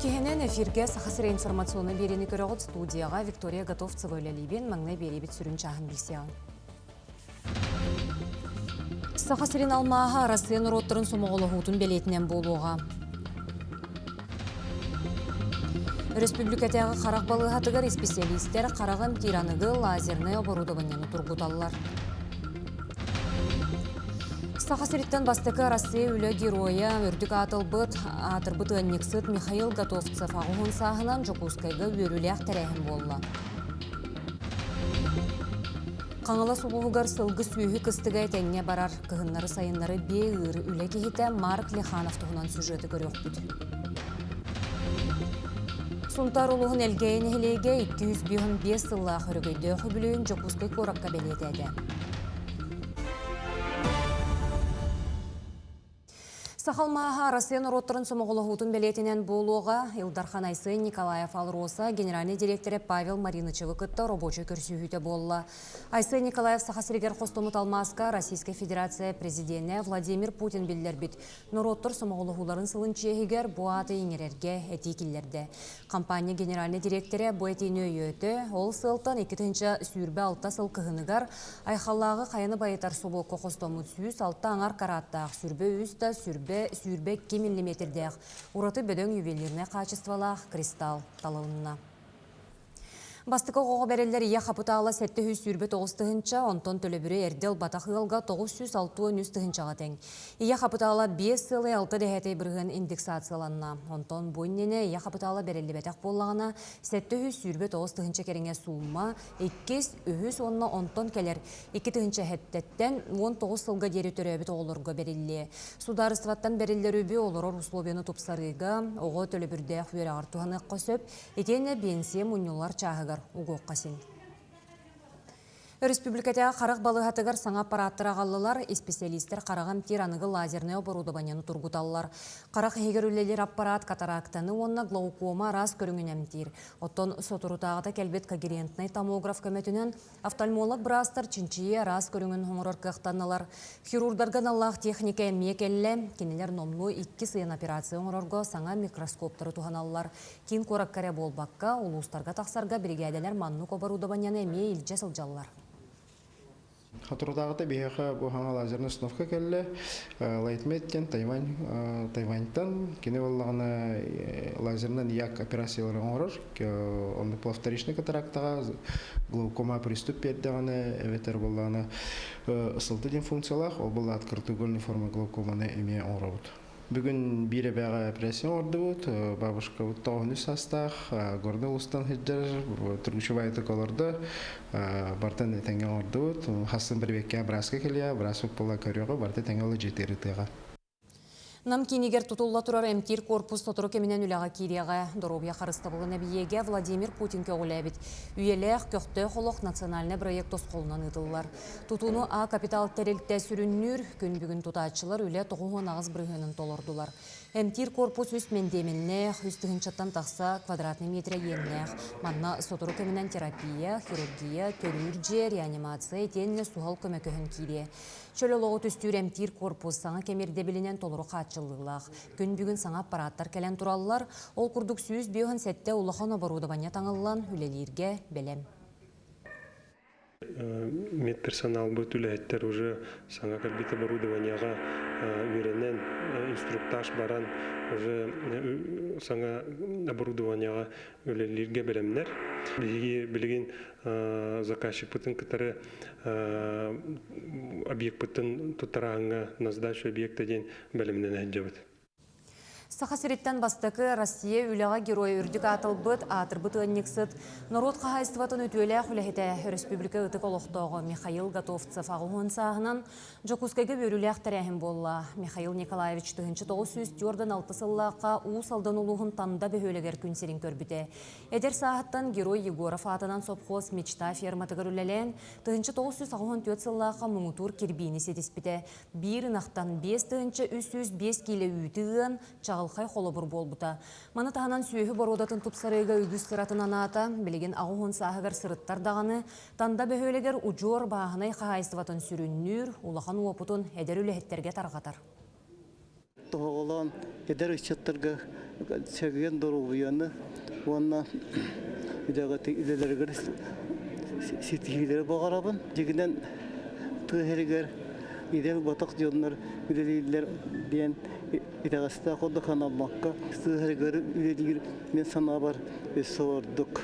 Үтүө киһинэн эфиргэ Саха сирэ информационнай биэриини көрөҕүт студияҕа Виктория Готовцева үлэлиибин. Маҥнай биэриибит сүрүн чааһын билсиэҕиҥ. Саха сирин алмааһа Арассыыйа норуоттарын сомоҕолоһуутун бэлиэтинэн буолуоҕа. Өрөспүүбүлүкэтээҕи харах балыыһатыгар исписэлиистэр хараҕы эмтиир аныгы лазернай оборудованиены тургуталлар. Саха сириттэн бастакы Арассыыйа үлэ геройа, үрдүк аатылбыт, аатырбыт ыанньыксыт Михаил Готовцев аҕыһын сааһынан Дьокуускайга үөрүүлээх тэрээһин буолла. Хаҥалас улууһугар сылгы сүөһү кыстыга этэҥҥэ барар, кыһыннары-сайыннары биэ ыыр үлэ киһитэ Марк Лиханов туһунан сюжеты көрүөхпүт. Сунтаар улууһун Элгээйи нэһилиэгэ 255 сыллаах өрөгөйдөөх үбүлүөйүн Дьокуускай куоракка бэлиэтээтэ. Саха алмааһа Арассыыйа норуоттарын сомоҕолоһуутун бэлиэтинэн буолуоҕа. Ил Дархан Айсен Николаев АЛРОСА генеральнай дириэктэрэ Павел Маринычевы кытта рабочай көрсүһүүтэ буолла. Айсен Николаев Саха сиригэр хостоммут алмааска Российскай Федерация президенэ Владимир Путин биллэрбит норуоттар сомоҕолоһууларын сылын чиэһигэр бу ааты иҥэрэргэ этии киллэрдэ. Компания генеральнай дириэктэрэ бу этиини өйөөтө. Ол сыалтан 2026 сыл кыһыныгар Айхаллааҕы хайаны байытар собуокка хостоммут 106 аҥар карааттаах сүрбэ үс да сүрбэ 22 миллиметрдээх ураты бөдөҥ ювелирнай хаачыстыбалаах кристалл талылынна. Бастакы оҕоҕо бэриллэр ийэ хапытаала 729 тыһыынча, онтон төлөбүрү эрдэ ылбатах ыалга 963 тыһыынчаҕа тэҥ. Ийэ хапытаала 5 сылы 6 дэһээтэй бырыһыан индексацияланна. Онтон бу иннинэ ийэ хапытаала бэриллибэтэх буоллаҕына, 729 тыһыынча кэриҥэ суумма иккис, үһүс уонна онтон кэлэр 2 тыһыынча сэттэтэн 19 сылга диэри төрөөбүт оҕолорго бэриллиэ. Судаарыстыбаттан бэриллэр үбү олорор условияны тупсарыыга, оҕо төлөбүрдээх үөрэҕэр туһаныахха сөп, Итиэннэ биэнсийэ мунньуллар чааһыгар угуохха син. Өрөспүүбүлүкэтээҕи харах балыыһатыгар саҥа аппарааттары аҕаллылар, исписэлиистэр хараҕы эмтиир аныгы лазернай оборудованиены тургуталлар. Харах иһигэр үлэлиир аппараат катарактаны уонна глаукома араас көрүҥүн эмтиир. Оттон соторутааҕыта кэлбит когерентнай томограф көмөтүнэн Офтальмолог быраастар чинчийии араас көрүҥүн оҥорор кыахтаннылар. Хирурдарга аналлаах техника эмиэ кэллэ. Кинилэр номнуо икки сыйан операция оҥорорго саҥа микроскоптары туһаналлар. Киин куоракка эрэ буолбакка, улуустарга тахсарга биригээдэлэр маннык оборудованиены эмиэ илдьэ сылдьаллар. Соторутааҕыта биһиэхэ бу саҥа лазерная установка кэллэ. Лайтмед диэн Тайвань, Тайваньтан. Кини буоллаҕына лазерынан як операциялары оҥорор. Оннук вторичный катарактаҕа глаукома приступ биэрдэҕинэ эбэтэр буоллаҕына ысылты диэн функциялаах, ол буолла открытоугольный форма глаукоманы эмиэ оҥоробут. Бүгүн биир эбээҕэ операция оҥордубут. Бабушкабыт тоҕуһун саастаах, Горный улустан сылдьар, Тургучубайтык олордо. Бартан этэҥҥэ оҥордубут. Хассын бирибиэккэ бырааска кэлиэ, быраас буола көрүөҕэ, барыта тэҥҥэ олодьуйтыыр ытыаҕа. Нам киинигэр тутулла турар эмтиир корпус сотору кэминэн үлэҕэ киириэҕэ. Доруобуйа харыстабылын эбийиэгэ Владимир Путин көҕүлээбит Үйэлээх, көхтөөх олох национальнай бырайыак тосхолунан ыытыллар. Тутууну А капитал тэрилтэ сүрүннүүр. Күн бүгүн тутааччылар үлэ 98 бырыһыанын толордулар. Эмтиир корпус үс мэндиэмэннээх, үс тыһыынчаттан тахса квадратный метрэ иэннээх. Манна сотору кэминэн терапия, хирургия, төрүүр дьиэ, реанимация итиэннэ суһал көмө көһөн киириэ. Чөл олоҕу түстүүр эмтиир корпус саҥа кэм ирдэбилинэн толору хааччыллыылаах. Күн бүгүн саҥа аппарааттар кэлэн тураллар. Ол курдук 157 улахан оборудование таҥыллан үлэлииргэ бэлэм. Медперсоналбыт үлэһиттэр уже саҥа кэлбит оборудованиеҕа үөрэнэн, инструктаж баран уже саҥа оборудованиеҕа үлэлииргэ бэлэмнэр. Биһиги билигин заказчикпытын кытары объекпытын туттарааһыҥҥа на сдачу объекта диэн бэлэмнэнэ сылдьабыт. Саха сириттэн бастакы Россия үлэҕэ герой үрдүк аатылбыт, аатырбыт ыанньыксыт, норуот хаһаайыстыбатын үтүөлээх үлэһитэ, өрөспүүбүлүкэ ытык олохтооҕо Михаил Готовцев аҕыс сааһынан Дьокуускайга үөрүүлээх тэрээһин буолла. Михаил Николаевич 1946 сыллаахха Уус Алдан улууһун Танда бөһүөлэгэр күн сирин көрбүтэ. Эдэр сааһыттан Герой Егоров аатынан сопхуос Мечта ферматыгар үлэлээн, 1984 сыллаахха муҥутуур кирбиини ситиспитэ. Биир ынахтан 5305 киилэ үүтү ыан, чаҕылхай холобур буолбута. Маны таһынан сүөһү боруодатын тупсарыыга үгүс сыратын анаата, билигин 80 сааһыгар сырыттар даҕаны, Танда бөһүөлэгэр удьуор бааһынай хаһаайыстыбатын сүрүннүүр, улахан уопутун эдэр үлэһиттэргэ тарҕатар. Тоһоҕолоон эдэр ыччаттарга Чэгиэн доруобуйаны уонна үлэлэригэр ситиһиилэри баҕарабын. Дьиҥинэн, тыа сиригэр идэл батах дьоннор үлэлииллэр диэн итэҕэстээх курдук санаммакка, тыа сиригэр үлэлиир мин санаабар өссө ордук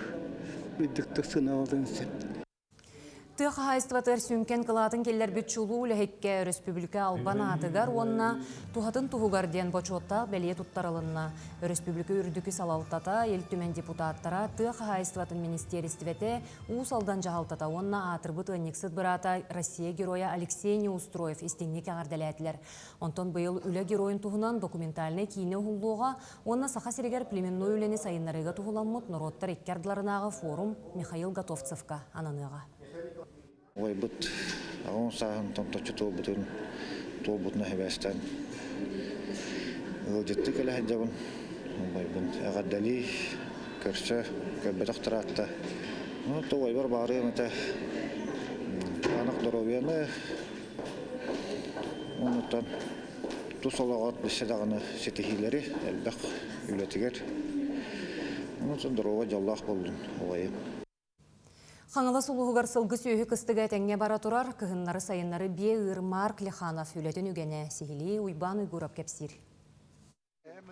үрдүктүк сыаналыан сөп. Тыа хаһаайыстыбатыгар сүҥкэн кылаатын киллэрбит чулуу үлэһиккэ өрөспүүбүлүкэ албан аатыгар уонна туһатын туһугар диэн бочуоттаах бэлиэ туттарылынна. Өрөспүүбүлүкэ үрдүкү салалтата, Ил Түмэн депутаттара, тыа хаһаайыстыбатын министиэристибэтэ, Уус Алдан дьаһалтата уонна аатырбыт ыанньыксыт быраата Россия Геройа Алексей Неустроев истиҥник эҕэрдэлээтилэр. Онтон быйыл үлэ геройун туһунан документальнай киинэ уһуллуоҕа уонна Саха сиригэр племенной үлэни сайыннарыыга туһуламмыт норуоттар икки ардыларынааҕы форум Михаил Готовцевка ананыаҕа. Убайбыт аҕам сааһын томточчу туолбутун туолбутуна сибээстээн ыалдьыттыы кэлэ сылдьабын. Убайбын эҕэрдэлии, көрсө, көрбөтөх ыраатта. Ну, то убайбар баарыам этэ анах доруобуйаны, оннуттан тус олоҕор өссө даҕаны ситиһиилэри элбэх үлэтигэр. Онон доруобай дьоллоох буоллун убайым. Хаҥалас улууһугар сылгы сүөһү кыстыга этэҥҥэ бара турар, кыһыннары-сайыннары биэ ыыр Марк Лиханов үлэтин үгэнэ сиһилии Уйбаан Уйгуров кэпсиир.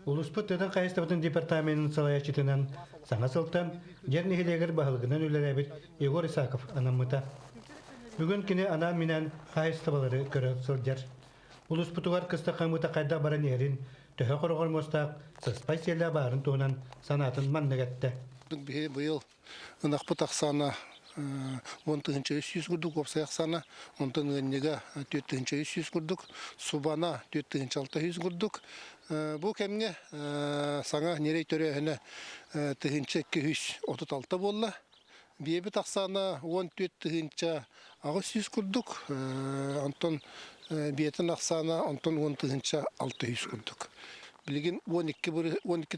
Улууспут тыатын хаһаайыстыбатын департаменын салайааччытынан саҥа сылтан Дьэр нэһилиэгэр баһылыгынан үлэлээбит Егор Исаков анаммыта. Бүгүн кини анаан-минээн хаһаайыстыбалары көрө сылдьар. Улууспутугар кыстык хамыыта хайдах баран иһэрин, төһө хороҕор муостаах сыспай сиэлэ баарын туһунан санаатын маннык эттэ. Биһи быйыл ынахпыт ахсаана 10 300 курдук уопсай ахсаана, онтон ыанньыга 4300 курдук, субана 4600 курдук. Бу кэмҥэ саҥа ньирэй төрөөһүнэ 1236 буолла. Биэбит ахсаана 14 800 курдук, онтон биэтин ахсаана онтон 10 600 курдук. Билигин 12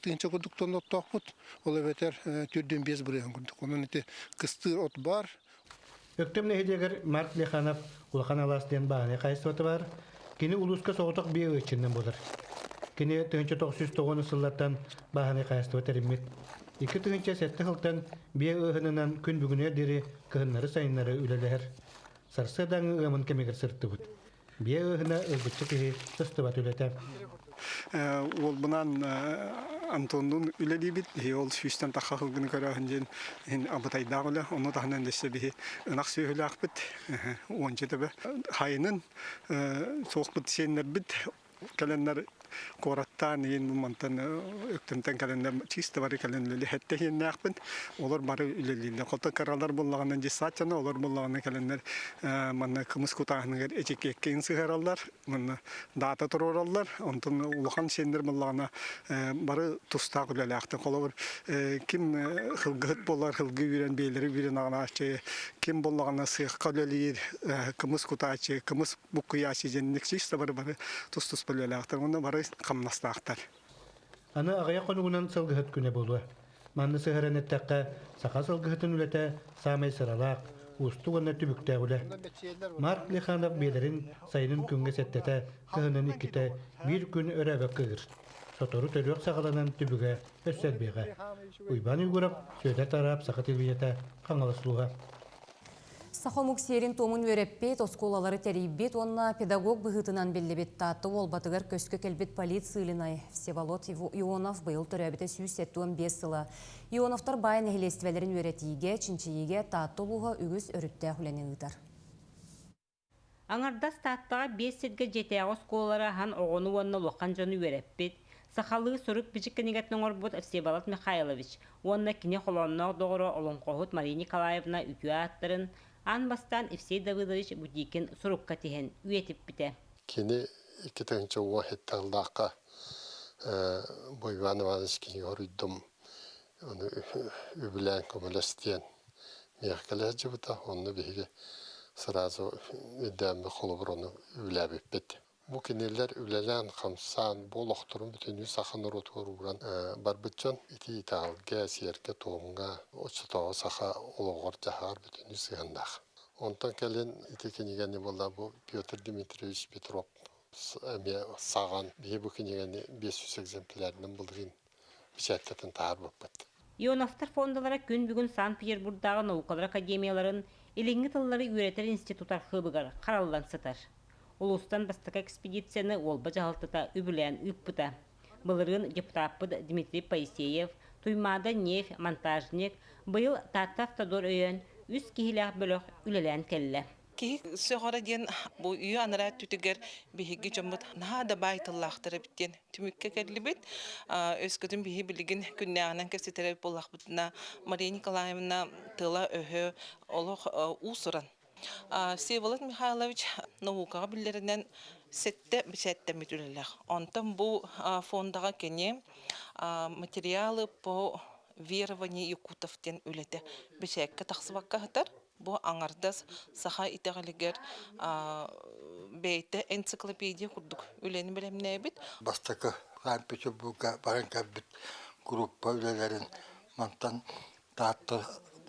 тыһыынча курдук тонна оттоохпут, ол эбэтэр 4,5% курдук. Онон ити кыстыыр от баар. Өктөм нэһилиэгэр Марк Леханов Улахан Алаас диэн бааһынай хаһаайыстыбата баар. Кини улууска соҕотох биэ ыаччыннан буолар. Кини 1990 сыллартан бааһынай хаһаайыстыба тэриммит. 2007 сылтан биэ ыаһынынан күн бүгүнүгэр диэри кыһыннары-сайыннары үлэлэһэр. Сарсыардаҥҥы ыамын кэмигэр сырыттыбыт. Биэ ыаһына ылбычча киһи сыстыбат үлэтэ. Уолбунаан Антоннуун үлэлиибит. Биһи ол сүүстэн тахха сылгыны көрөөһүн диэн иһин абытайдаах үлэ. Ону таһынан өссө биһи ынах сүөһүлээхпит. Уонча төбө. Хайынын суохпут сиэннэрбит кэлэннэр куораттаан иин мантан Өктөмтөн кэлэннэр чисто бары кэлэн үлэлиһэттэ иһиннээхпин. Олор бары үлэлииллэр. Хотон кыралар буллаҕына десантчаны олор буллаҕына кэлэннэр манна кымыс кутааһыныгар этикеккэ сыһараллар, манна даата туруораллар. Онтон улахан сиэннэр буллаҕына бары тустаах үлэлээхтэр. Холобур, ким сылгыһыт буолар, сылгы үүрэн, биэлэри үүрэн аҕалааччы, ким буллаҕына сыахха үлэлиир, кымыс кутааччы, кымыс буккуйааччы дьэнник чисто бары бары тус-туспа үлэлээхтэр уонна бары хамнастаахтар. Аны аҕыйах хонугунан сылгыһыт күнэ буолуо. Манна сыһаран эттэххэ, саха сылгыһытын үлэтэ саамай сыралаах, уустук уонна түбүктээх үлэ. Марк Лиханов биэлэрин сайынын күҥҥэ сэттэтэ, кыһынын иккитэ биир күн өрөөбөккө ыыр. Сотору төрүөх саҕаланан түбүгэ өссө элбиэҕэ. Уйбаан Егоров, Сүөдэр Тараап, Саха телевидениета, Хаҥалас улууһа. Саха омук сиэрин-туомун үөрэппит, оскуолалары тэрийбит уонна педагог быһыытынан биллибит Таатта Уолбатыгар көскө кэлбит политсыылынай Всеволод Ионов быйыл төрөөбүтэ 175 сыла. Ионовтар баай нэһилиэстибэлэрин үөрэтиигэ, чинчийиигэ Таатта улууһа үгүс өрүттээх үлэни ыытар. Аҥардас Тааттаҕа биэс сиргэ дьиэтээҕи оскуолалары аһан оҕону уонна улахан дьону үөрэппит, сахалыы сурук-бичик кинигэтин оҥорбут Всеволод Михайлович уонна кини холоонноох доҕоро олоҥхоһут Мария Николаевна үтүө ааттарын аан бастаан Евсей Давыдович Бутикин сурукка тиһэн үйэтиппитэ. Кини 2017 сыллаахха бу Иван Иванович киһи хоруйдум ону үбүлээн көмөлөс диэн миэхэ кэлэ сылдьыбыта. Онно биһиги сразу өйдөөн холобур ону үбүлээбиппит. Бу кинилэр үлэлээн-хамсаан, бу олохторун бүтүннүү саха норуотугар ууран барбыт дьон ити итэҕэлгэ, сиэргэ-туомҥа, оччотооҕу саха олоҕор-дьаһаҕар бүтүннүү сыһыаннаах. Онтон кэлин ити кинигэни буолла бу Петр Дмитриевич Петров эмиэ саҕан биһи бу кинигэни 500 экземплярынан былырыын бэчээттэтэн таһаарбыппыт. Ионовтар фондалара күн бүгүн Санкт-Петербурдааҕы наукалар академияларын Илиҥҥи тыллары үөрэтэр институт архыыбыгар хараллан сытар. Улуустан бастакы экспедицияны Уолба дьаһалтата үбүлээн ыыппыта. Былырыын депутаппыт Дмитрий Поисеев, Туймаада нефть монтажник, быйыл Таатта Автодор өйөөн үс киһилээх бөлөх үлэлээн кэллэ. Киһи сөҕөрө диэн бу үйэ анараа өттүтүгэр биһиги дьоммут наһаа да баай тыллаахтар эбит диэн түмүккэ кэллибит. Өскөтүн биһи билигин күннээҕинэн кэпсэтэр эбит буоллахпытына, Мария Николаевна тыла-өһө олох уус-уран. Всеволод Михайлович наукаҕа биллэринэн сэттэ бэчээттэммит үлэлээх. Онтон бу фондаҕа кини материалы по верованию якутов диэн үлэтэ бэчээккэ тахсыбакка сытар. Бу аҥардас саха итэҕэлигэр бэйэтэ энциклопедия курдук үлэни бэлэмнээбит. Бастакы Санкт-Петербурга баран кэлбит группа үлэлэрин мантан Таатта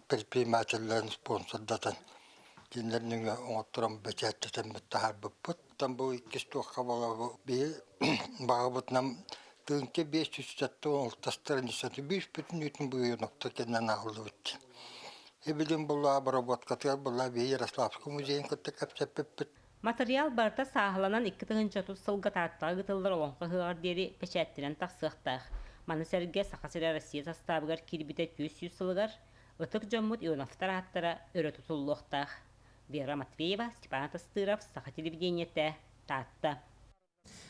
предпринимателлэрин спонсордатан кинилэр нөҥүө оҥотторон бэчээттэтэммит таһаарбыппыт. Оттон бу иккис туохха буолабы биһи баҕабытынан тыынча 576 страницаты бүүс-бүтүннүүтүн быйыноктор кэннэн аҕаллыбыт. Эбилин булла обработкатыгар булла биһи Ярославскай музейын кытта кэпсэппиппит. Матырыйаал барыта сааһыланан 2030 сылга Тааттаҕа ыытыллар Олоҥхо ыһыаҕар диэри бэчээттэнэн тахсыахтаах. Маны сэргэ Саха сирэ Россия састаабыгар киирбитэ 400 сылыгар ытык дьоммут Ионовтар ааттара өрө тутуллуохтаах. Вера Матвеева, Степан Тастыров, Саха телевидениетэ, Таатта.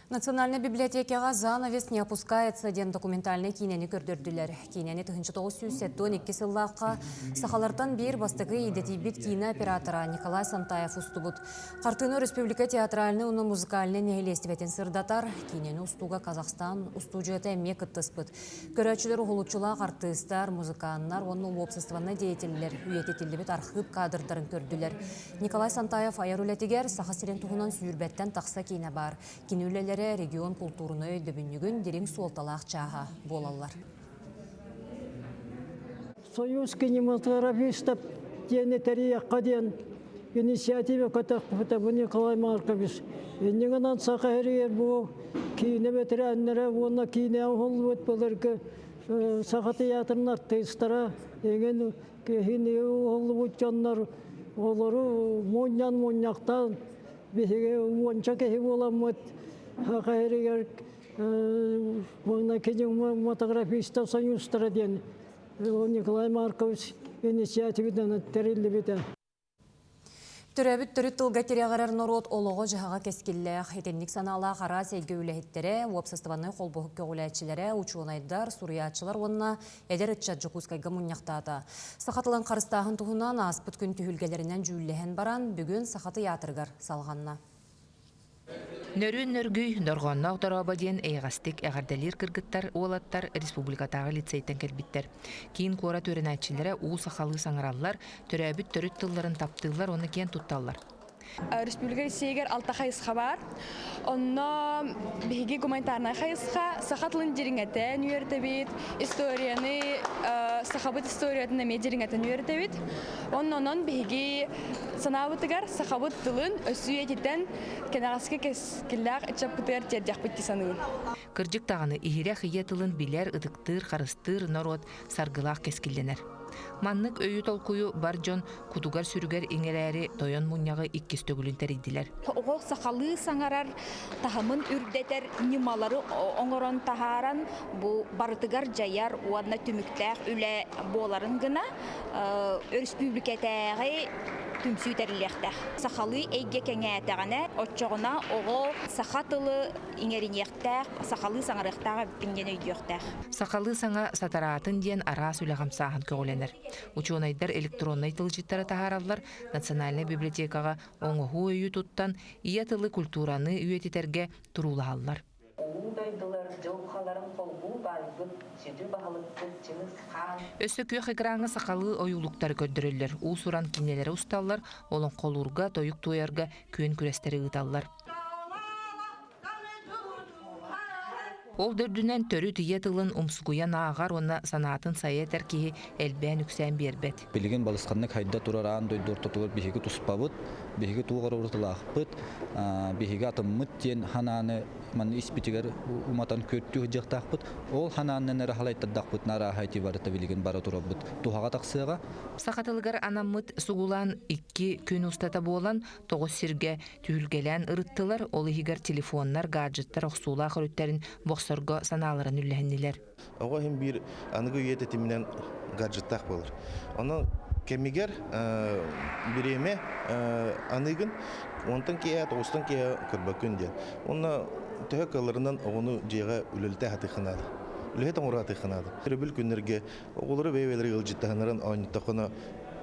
Национальнай библиотекаҕа «Занавес не опускается» диэн документальнай киинэни көрдөрдүлэр. Киинэни 1972 сыллаахха сахалартан биир бастакы идэтийбит киинэ оператора Николай Сантаев устубут. Хартыына республика театральнай уонна музыкальнай нэһилиэстибэтин сырдатар. Киинэни устууга Казахстан устуудьуйата эмиэ кыттыспыт. Көрөөччүлэр уһулуччулаах артыыстар, музыканнар уонна уопсастыбаннай деятеллэр үйэтитиллибит архыып кадрдарын көрдүлэр. Николай Сантаев айар үлэтигэр Саха сирин туһунан сүүрбэттэн тахса киинэ баар. Кини үлэлэрэ регион култуурунай өйдөбүнньүгүн дириҥ суолталаах чааһа буолаллар. Союз кинематографистов диэни тэрийиэххэ диэн инициатива көтөхпүтэ бу Николай Маркович. Иннигинэн Саха сиригэр бу киинэ бэтэрээннэрэ уонна киинэҕэ уһуллубут былыргы Саха театрын артыыстара эҥин Киһини уһуллубут дьоннор олору мунньан мунньахтаан биһиги уонча киһи буоламмыт Саха сиригэр уонна кинематографистар союзтара диэн Николай Маркович инициативынан тэриллибитэ. Төрөөбүт төрүт тылга тирэҕирэр норуот олоҕо-дьаһаҕа кэскиллээх, итинник санаалаах араас эйгэ үлэһиттэрэ, уопсастыбаннай холбоһук көҕүлээччилэрэ, учуонайдар, суруйааччылар уонна эдэр ыччат Дьокуускайга мунньахтаата. Саха тылын харыстааһын туһунан ааспыт күн түһүлгэлэринэн дьүүллэһэн баран, бүгүн Саха тыйаатырыгар салҕанна. Нөрүөн нөргүй, дорҕоонноох дорообо диэн эйэҕэстик эҕэрдэлиир кыргыттар, уолаттар республикатааҕы лицейтэн кэлбиттэр. Киин куорат үөрэнээччилэрэ уу сахалыы саҥараллар, төрөөбүт төрүт тылларын таптыыллар уонна киэн тутталлар. Республика лицейигэр алта хайысха баар. Онно биһиги гуманитарнай хайысха саха тылын дириҥэтэн үөрэтэбит, историяны, сахабыт историятын эмиэ дириҥэтэн үөрэтэбит. Оннонон биһиги санаабытыгар сахабыт тылын өссө үйэтитэн кэнэҕэски кэскиллээх ыччаппытыгар тиэрдиэхпит дии саныыбын. Кырдьык даҕаны, иһирэх ийэ тылын билэр, ытыктыыр, харыстыыр норуот саргылаах кэскиллэнэр. Маннык өйү-толкуйу бар дьон кутугар-сүрүгэр иҥэрээри тойон мунньаҕы иккис төгүлүн тэрийдилэр. Оҕо сахалыы саҥарар таһымын үрдэтэр ньымалары оҥорон таһааран бу барытыгар дьайар уонна түмүктээх үлэ буоларын гына өрөспүүбүлүкэтээҕи түмсүү тэриллиэхтээх. Сахалыы эйгэ кэҥээтэҕинэ, оччоҕуна оҕо саха тылы иҥэриниэхтээх, сахалыы саҥарыахтаах эбиппин диэн өйдүөхтээх. Сахалыы саҥа сатараатын диэн араас үлэ хамсааһын көҕүлэнэр. Учуонайдар электроннай тылдьыттары таһаараллар, Национальнай библиотекаҕа оҥоһуу өйү туттан, ийэ тылы культураны үйэтитэргэ туруулаһаллар. Улуу дойдулар дьылҕаларын холбуу баайбыт сүдү баһылыкпыт Чыҥыс Хаан Өссө күөх экраҥҥа сахалыы ойуулуктары көрдөрөллөр, уус-уран киинэлэри усталлар, олоҥхолуурга, тойук туойарга күөн күрэстэри ыыталлар. Ол да үрдүнэн төрүт ийэ тылын умсугуйан ааҕар уонна санаатын сайа этэр киһи элбээн үксээн биэрбэт. Билигин балысханнык хайда турар аан дойду ортотугар биһиги туспабыт, биһиги туох эрэ уратылаахпыт, биһиги атыммыт диэн санааны манна испитигэр уматан күөртүү сылдьыахтаахпыт. Ол ханааннан эрэ халайтардахпытына арааһа ити барыта билигин бара турарбыт туһаҕа тахсыаҕа. Саха тылыгар анаммыт сугулаан икки күн устата буолан, тоҕус сиргэ түһүлгэлээн ырыттылар, ол иһигэр телефоннар, гаджеттар охсуулаах өрүттэрин бохсорго санааларын үллэһиннилэр. Оҕо иһин биир аныгы үйэ тэтиминэн гаджеттаах буолар. Онон кэмигэр бириэмэ аныыгын, онтон киэһэ тоҕустан киэһэ көрбөккүн диэн. Уонна төһө кыалларынан оҕону дьиэҕэ үлэлэтэ сатыахха наада. Үлэһит оҥоро сатыахха наада. Өрөбүл күннэргэ оҕолору бэйэ-бэйэлэрэ ыалдьыттаһыннаран оонньоттоххуна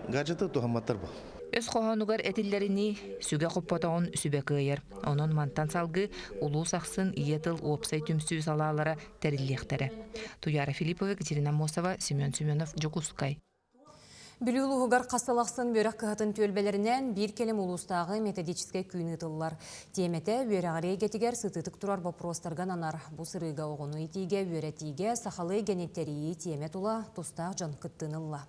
гаджеты туһамматтар бу. Өс хоһоонугар этиллэринии, сүгэ хоппотоҕун сүбэ кыайар. Онон мантан салгыы улуус ахсын ийэ тыл уопсай түмсүү салаалара тэриллиэхтэрэ. Туяра Филиппова, Екатерина Мосова, Семен Семенов, Дьокуускай. Бүлүү улууһугар хас сыл ахсын үөрэх кыһатын түөлбэлэринэн биир кэлим улуустааҕы методическай күн ыытыллар. Тиэмэтэ үөрэҕирии эйгэтигэр сытыытык турар боппуруостарга ананар. Бу сырыыга оҕону иитиигэ, үөрэтиигэ сахалыы эйгэни тэрийии тиэмэ тула тустаах дьон кыттыыны ылла.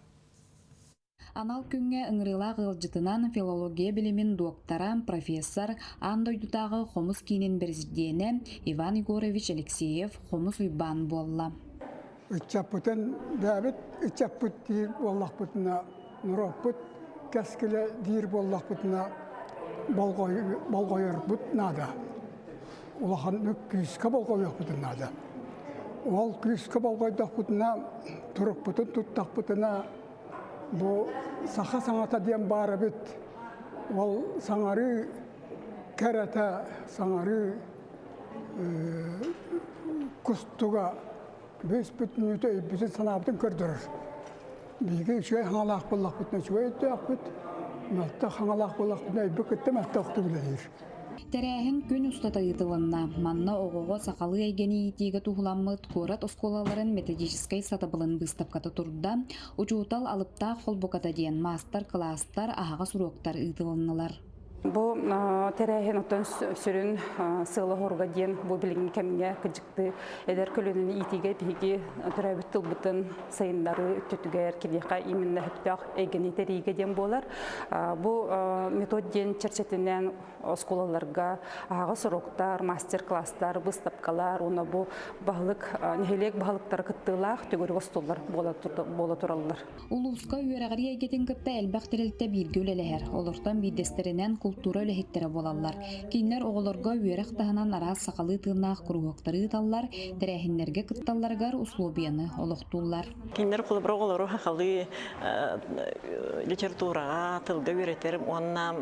Анал күҥҥэ ыҥырыылаах ыалдьытынан филология билимин дуоктара, профессор, аан дойдутааҕы хомус киинин бэрэсидьиэнэ Иван Егорович Алексеев Хомус Уйбаан буолла. Ыччаппытын бэйэбит ыччаппыт диир буоллахпытына, норуоппут кэскилэ диир буоллахпытына болҕойорбут наада. Улаханнык күүскэ болҕойуохпутун наада. Ол күүскэ болҕойдохпутуна, турукпутун туттахпытына Бу саха саҥата диэн баар эбит. Ол саҥарыы кэрэтэ, саҥарыы кустуга бүүс-бүтүннүүтэ өйбүтүн-санаабытын көрдөрөр. Биһиги үчүгэй хаҥалаах буоллахпытына үчүгэй өйдөөхпүт, мөлтөх хаҥалаах буоллахпытына өйбүт кытта мөлтөхтүк үлэлиир. Тэрээһин күн устата ыытылынна. Манна оҕоҕо сахалыы эйгэни иитиигэ туһуламмыт куорат оскуолаларын методическай сатабылын быыстапката турда, Учуутал алыптаах холбуката диэн маастар-кылаастар, аһаҕас уруоктар ыытылыннылар. Бу тэрээһин оттон сүрүн сыала-соруга диэн бу билиҥҥи кэмҥэ кыдьыкты эдэр көлүөнэни иитиигэ биһиги төрөөбүт тылбытын сайыннарыы өттүтүгэр киниэхэ именно сөптөөх эйгэни тэрийиигэ диэн буолар. Бу метод диэн чэрчитинэн оскуолаларга аһаҕас уруоктар, мастер-класстар, быыстапкалар уонна бу баһылык нэһилиэк баһылыктара кыттыылаах төгүрүк остуоллар буола тураллар. Улууска үөрэҕирии эйгэтин кытта элбэх тэрилтэ бииргэ үлэлэһэр. Олортон биирдэстэринэн култуура үлэһиттэрэ буолаллар. Кинилэр оҕолорго үөрэх таһынан араас сахалыы тыыннаах куруһуоктары ыыталлар, тэрээһиннэргэ кытталларыгар услуобуйаны олохтууллар. Кинилэр холобура оҕолору сахалыы литератураҕа, тылга үөрэтэр уонна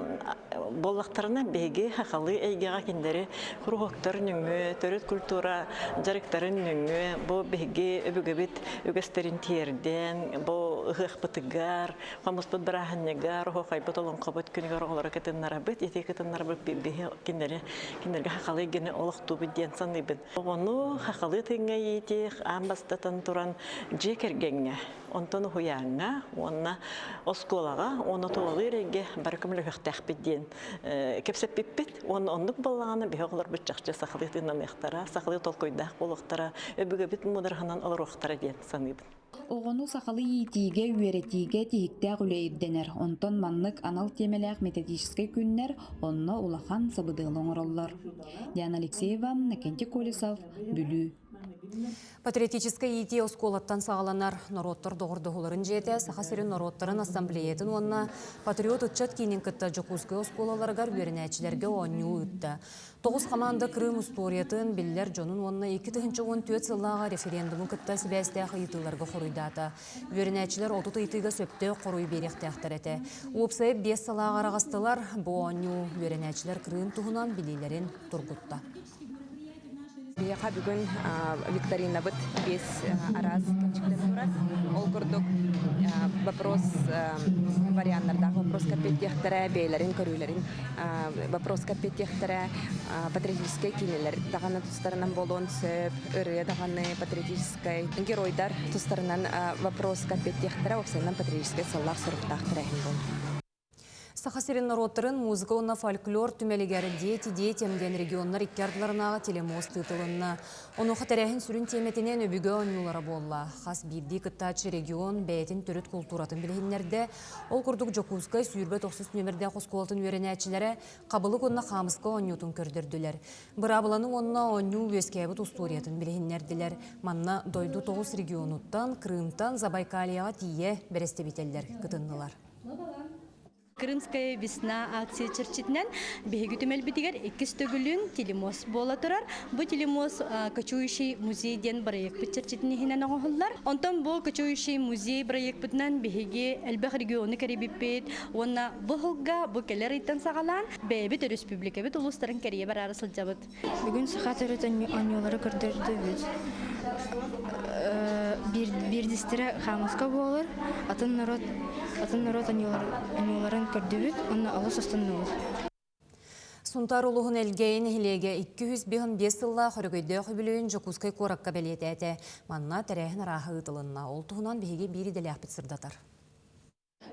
буоллахтарына биһиги сахалыы эйгэҕэ кинилэри куруһуоктар нөҥүө, төрүт культура дьарыктарын нөҥүө бу биһиги өбүгэбит үгэстэрин тиэрдэн, бу ыһыахпытыгар, хомуспут бырааһынньыгар, оһуохайбыт, олоҥхобут күнүгэр оҕолору кытыннарабыт, ити кытыннарабыт биһи кинилэри кинилэргэ сахалыы эйгэни олохтуубут диэн саныыбын. Оҕону сахалыы тыыҥҥа иитиэх аан бастатан туран дьиэ кэргэҥҥэ, онтон уһуйааҥҥа уонна оскуолаҕа уонна тулалыыр эйгэ бары көмөлөһүөхтээхпит диэн кэпсэппиппит. Уонна оннук буоллаҕына биһи оҕолорбут чахчы сахалыы тыыннаныахтара, сахалыы толкуйдаах буолуохтара, өбүгэбит муудараһынан олоруохтара диэн саныыбын. Оҕону сахалыы иитиигэ, үөрэтиигэ тиһиктээх үлэ ирдэнэр. Онтон маннык анал тиэмэлээх методическай күннэр онно улахан сабыдыалы оҥороллор. Диана Алексеева, Накентий Колесов, Бүлүү. Патриотическай иитии оскуолаттан саҕаланар. Норуоттар доҕордоһууларын дьиэтэ Саха сирин норуоттарын ассамблеятын уонна Патриот ыччат киинин кытта Дьокуускай оскуолаларыгар үөрэнээччилэргэ оонньуу ыытта. Тоҕус хамаанда Крым устуоруйатын, биллэр дьонун уонна 2014 сыллааҕы референдуму кытта сибээстээх ыйытыыларга хоруйдаата. Үөрэнээччилэр 30 ыйытыыга сөптөөх хоруй биэриэхтээхтэр этэ. Уопсайа биэс салааҕа араҕастылар. Бу оонньуу үөрэнээччилэр Крым туһунан билиилэрин тургутта. Биһиэхэ бүгүн викторинабыт биэс араас кэмчиктэн турар. Ол курдук вопрос варианнардаах вопроска эппиэттиэхтэрэ, бэйэлэрин көрүүлэрин вопроска эппиэттиэхтэрэ, патриотическай киинэлэр даҕаны тустарынан буолуон сөп, ырыа даҕаны патриотическай геройдар тустарынан вопроска эппиэттиэхтэрэ, уопсайынан патриотическай сыллаах соруктаах тэрээһин буолар. Саха сирин норуоттарын музыка уонна фольклор түмэлигэр «Дети детям» диэн регионнар икки ардыларынааҕы телемост ыытылынна. Онуоха тэрээһин сүрүн тиэмэтинэн өбүгэ оонньуулара буолла. Хас биирдии кыттааччы регион бэйэтин төрүт култууратын билиһиннэрдэ. Ол курдук Дьокуускай 29 нүөмэрдээх оскуолатын үөрэнээччилэрэ хабылык уонна хаамыска оонньуутун көрдөрдүлэр. Быраабыланы уонна оонньуу үөскээбит устуоруйатын билиһиннэрдилэр. Манна дойду тоҕус регионуттан, Крымтан Забайкальеҕа тиийэ бэрэстэбиитэллэр кытыннылар. Крымская весна акция чэрчитинэн биһиги түмэлбитигэр иккис төгүлүн телемост буола турар. Бу телемост Кочующий музей диэн бырайыакпыт чэрчитин иһинэн оҥоһуллар. Онтон бу Кочующий музей бырайыакпытынан биһиги элбэх региону кэрийбиппит уонна бу сылга бу кэлэр ыйтан саҕалаан бэйэбит өрөспүүбүлүкэбит улуустарын кэрийэ бараары сылдьабыт. Бүгүн саха төрүт оонньуулары көрдөрдүбүт. Биирдистэрэ хаамыска буолар, атын норуот атын норуот оонньууларын көрдүбүт уонна олус астынныбыт. Сунтаар улууһун Элгээйи нэһилиэгэ 255 сыллаах өрөгөйдөөх үбүлүөйүн Дьокуускай куоракка бэлиэтээтэ. Манна тэрээһин арааһа ыытылынна. Ол туһунан биһиги биир идэлээхпит сырдатар.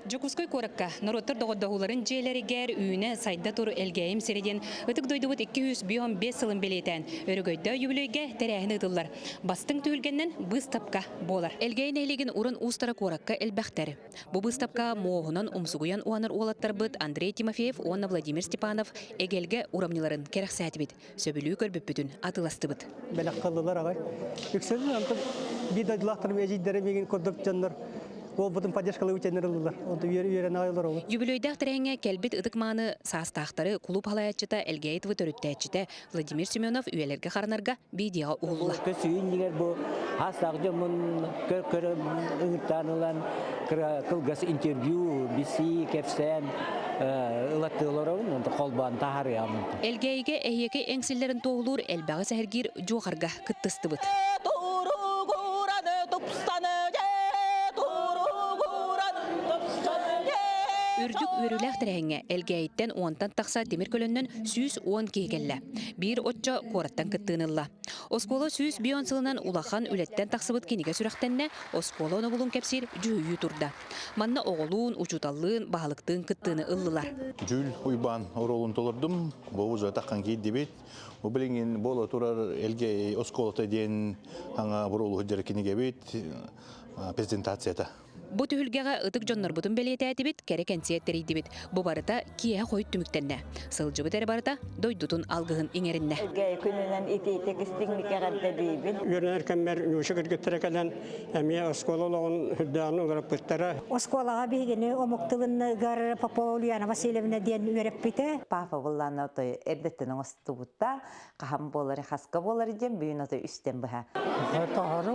Дьокуускай куоракка норуоттар доҕордоһууларын дьиэлэригэр үүнэ сайда тур Элгээйим сирэ диэн ытык дойдубут 255 сылын бэлиэтээн өрөгөйдөөх үбүлүөйгэ тэрээһин ыытыллар. Бастыҥ түһүлгэннэн быыстапка буолар. Элгээйи нэһилиэгин уран уустара куоракка элбэхтэр. Бу быыстапка муоһунан умсугуйан уһанар уолаттарбыт Андрей Тимофеев уонна Владимир Степанов эгэлгэ урамньыларын кэрэхсээтибит. Сөбүлүү көрбүппүтүн атыыластыбыт. Бэлэх кыллылар аҕай. Үксэлин онтон биир дойдулаахтарым эдьиийдэрэ миигин курдук дьоннор уолбутун поддержкалыы үтэннэр ыллылар. Онтон үөрэн аҕай олоробут. Юбилейдаах тэрээһиҥҥэ кэлбит ытык-мааны саастаахтары кулууп салайааччыта Элгээйи төрүттээччитэ Владимир Семенов үйэлэргэ харанарга видеоҕа уһулла. Көссүү иннигэр бу аастаах дьоммун көрө ыҥыртаан ылан кылгас интервью, бисии, кэпсээн ылаттыы олоробун, онто холбоон таһаарыамын. Элгээйигэ эһиэкэй эҥсиллэрин туоһулуур элбэҕи сэһэргиир дьуохарга кыттыстыбыт. Үрдүк үөрүүлээх тэрээһиҥҥэ Элгээйиттэн уонтан тахса тимир көлөннөн 110 киһи кэллэ. Биир оччо куораттан кыттыыны ылла. Оскуола 150 сылынан улахан үлэттэн тахсыбыт кинигэ сүрэхтэннэ, оскуола онобулун кэпсиир дьүһүйүү турда. Манна оҕолуун, учууталлыын, баһылыктыын кыттыыны ыллылар. Дьүл Уйбаан оруолун толордум. Бу уже таххан киирдибит. Бу билигин буола турар Элгээйи оскуолата диэн аңа буруолу сылдьар кинигэбит презентацията. Бу түһүлгэҕэ ытык дьоннорбутун бэлиэтээтибит, кэрэ кэнсиэр тэрийдибит. Бу барыта киэһэ хойут түмүктэннэ. Сылдьыбыт эрэ барыта дойдутун алгыһын иҥэриннэ. Элгээйи күнүнэн итиитик истиҥник эҕэрдэлиибин. Үөрэнэр кэммэр Нюша кыргыттара кэлэн эмиэ оскуола олоҕун үрдээҕин уларыппыттара. Оскуолаҕа биһигини омук тылыныгар Попова Ульяна Васильевна диэн үөрэппитэ. Папа буллаана отой эрдэттэн оҥостубута, хаһан буолары хаска буолары диэн бүгүн отой үстэн быһа. Таһары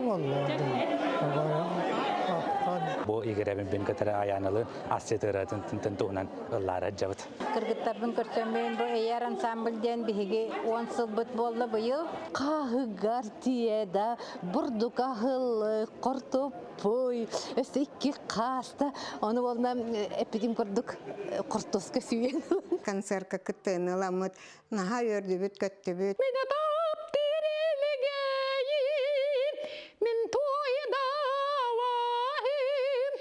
Бу игирэбин бин кытары аяналын асчытыратын туһунан ыллаара дьабыт. Кыргыттарбын көрсөммүн бу Эйэр ансамбль диэн биһиги 10 сылбыт буолла быйыл. Хаһыгар тиэда бурдук аһыл хортоппуй өссө икки хааста ону буолна эппитим курдук хортуоска сүйэн концертка кыттыыны ыламмыт наһаа үөрдүбүт көттүбүт Мин мин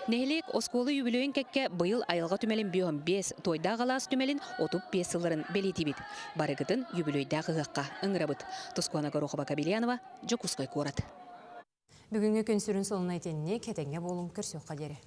Нэһилиэк оскуола үбүлүөйүн кэккэ быйыл айылҕа түмэлин 55, Туойдаах алаас түмэлин 35 сылларын бэлиэтиибит. Барыгытын үбүлүөйдээх ыһыахха ыҥырабыт. Тускуана Горохова Кабельянова, Дьокуускай куорат. Бүгүҥҥү күн сүрүн сонуна итинник, этэҥҥэ буолуҥ, көрсүөххэ диэри.